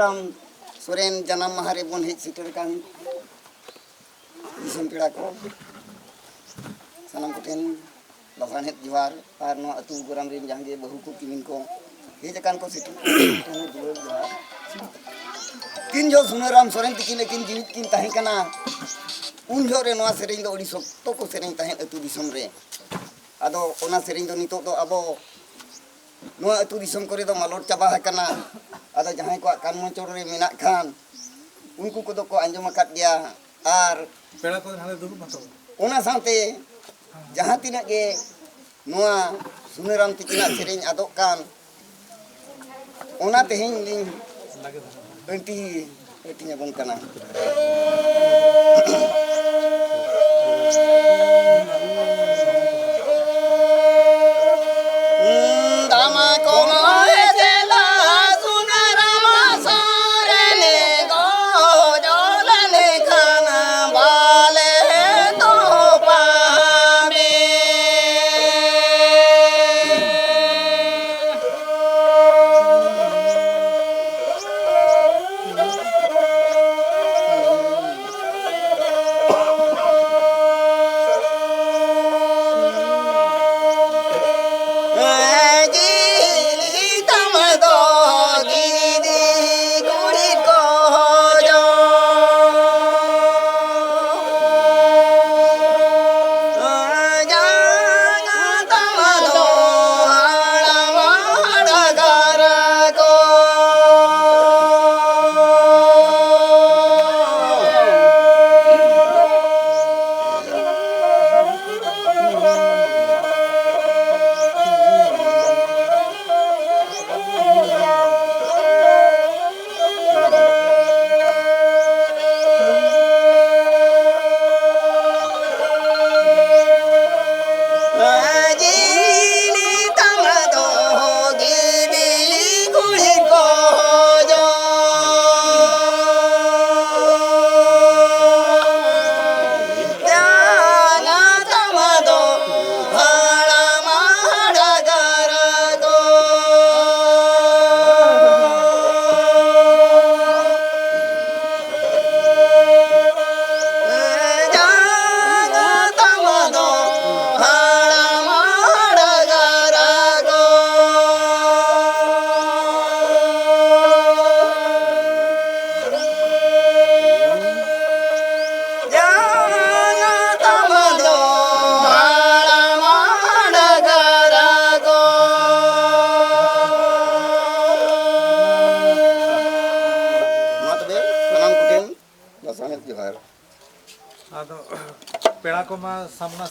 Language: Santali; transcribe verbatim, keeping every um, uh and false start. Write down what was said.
ᱨᱟᱢ ᱥᱚᱨᱮᱱ ᱡᱟᱱᱟᱢ ᱢᱟᱦᱟ ᱨᱮᱵᱚᱱ ᱦᱮᱡ ᱥᱮᱴᱮᱨ ᱟᱠᱟᱱ ᱫᱤᱥᱚᱢ ᱯᱮᱲᱟ ᱠᱚ, ᱥᱟᱱᱟᱢ ᱠᱚᱴᱷᱮᱱ ᱞᱟᱥᱟᱲᱦᱮᱫ ᱡᱚᱦᱟᱨ᱾ ᱟᱨ ᱱᱚᱣᱟ ᱟᱹᱛᱩ ᱜᱚᱨᱟᱢ ᱨᱮᱱ ᱡᱟᱦᱟᱸ ᱜᱮ ᱵᱟᱹᱦᱩ ᱠᱚ ᱠᱤᱢᱤᱱ ᱠᱚ ᱦᱮᱡ ᱟᱠᱟᱱ ᱠᱚ ᱥᱮᱴᱮᱨ ᱠᱚ ᱴᱷᱮᱱ ᱦᱚᱸ ᱫᱩᱞᱟᱹᱲ ᱡᱚᱦᱟᱨ᱾ ᱛᱤᱱ ᱡᱚᱦᱚᱜ ᱥᱩᱱᱟᱹᱨᱟᱢ ᱥᱚᱨᱮᱱ ᱛᱤᱠᱤᱱ ᱟᱹᱠᱤᱱ ᱡᱤᱣᱤᱫ ᱠᱤᱱ ᱛᱟᱦᱮᱸ ᱠᱟᱱᱟ, ᱩᱱ ᱡᱚᱦᱚᱜ ᱨᱮ ᱱᱚᱣᱟ ᱥᱮᱨᱮᱧ ᱫᱚ ᱟᱹᱰᱤ ᱥᱚᱠᱛᱚ ᱠᱚ ᱥᱮᱨᱮᱧ ᱛᱟᱦᱮᱸᱫ ᱟᱹᱛᱩ ᱫᱤᱥᱚᱢ ᱨᱮ᱾ ᱟᱫᱚ ᱚᱱᱟ ᱥᱮᱨᱮᱧ ᱫᱚ ᱱᱤᱛᱚᱜ ᱫᱚ ᱟᱵᱚ ᱱᱚᱣᱟ ᱟᱹᱛᱩ ᱫᱤᱥᱚᱢ ᱠᱚᱨᱮ ᱫᱚ ᱢᱟᱞᱚᱴ ᱪᱟᱵᱟ ᱟᱠᱟᱱᱟ᱾ ᱟᱫᱚ ᱡᱟᱦᱟᱸᱭ ᱠᱚᱣᱟᱜ ᱠᱟᱱ ᱢᱚᱪᱚᱲ ᱨᱮ ᱢᱮᱱᱟᱜ ᱠᱷᱟᱱ, ᱩᱱᱠᱩ ᱠᱚᱫᱚ ᱠᱚ ᱟᱸᱡᱚᱢ ᱟᱠᱟᱫ ᱜᱮᱭᱟ᱾ ᱟᱨ ᱯᱮᱲᱟ ᱠᱚ ᱦᱟᱸᱰᱮ ᱫᱩᱲᱩᱵ ᱢᱟ ᱛᱟᱵᱚᱱ᱾ ᱚᱱᱟ ᱥᱟᱶᱛᱮ ᱡᱟᱦᱟᱸ ᱛᱤᱱᱟᱹᱜ ᱜᱮ ᱱᱚᱣᱟ ᱥᱩᱱᱟᱹᱨᱟᱢ ᱛᱤᱠᱤᱱᱟᱜ ᱥᱮᱨᱮᱧ ᱟᱫᱚᱜ ᱠᱟᱱ, ᱚᱱᱟ ᱛᱮᱦᱮᱧ ᱞᱤᱧ ᱟᱹᱴᱤ ᱦᱟᱹᱴᱤᱧ ᱟᱵᱚᱱ ᱠᱟᱱᱟ᱾ ᱫᱟᱢᱟ ᱠᱚᱢᱟᱭ ᱪᱮᱞᱟ ᱥᱩᱱᱟᱨᱟᱢᱟ ᱥᱟᱨᱮᱱᱮ ᱜᱚᱡᱚᱞ ᱞᱮᱠᱷᱟᱱ ᱵᱟᱞᱮ ᱛᱚᱯᱟᱢᱮ᱾ ᱞᱟᱥᱟᱲᱦᱮᱫ ᱡᱚᱦᱟᱨ᱾ ᱟᱫᱚ ᱯᱮᱲᱟ ᱠᱚᱢᱟ ᱥᱟᱢᱱᱟ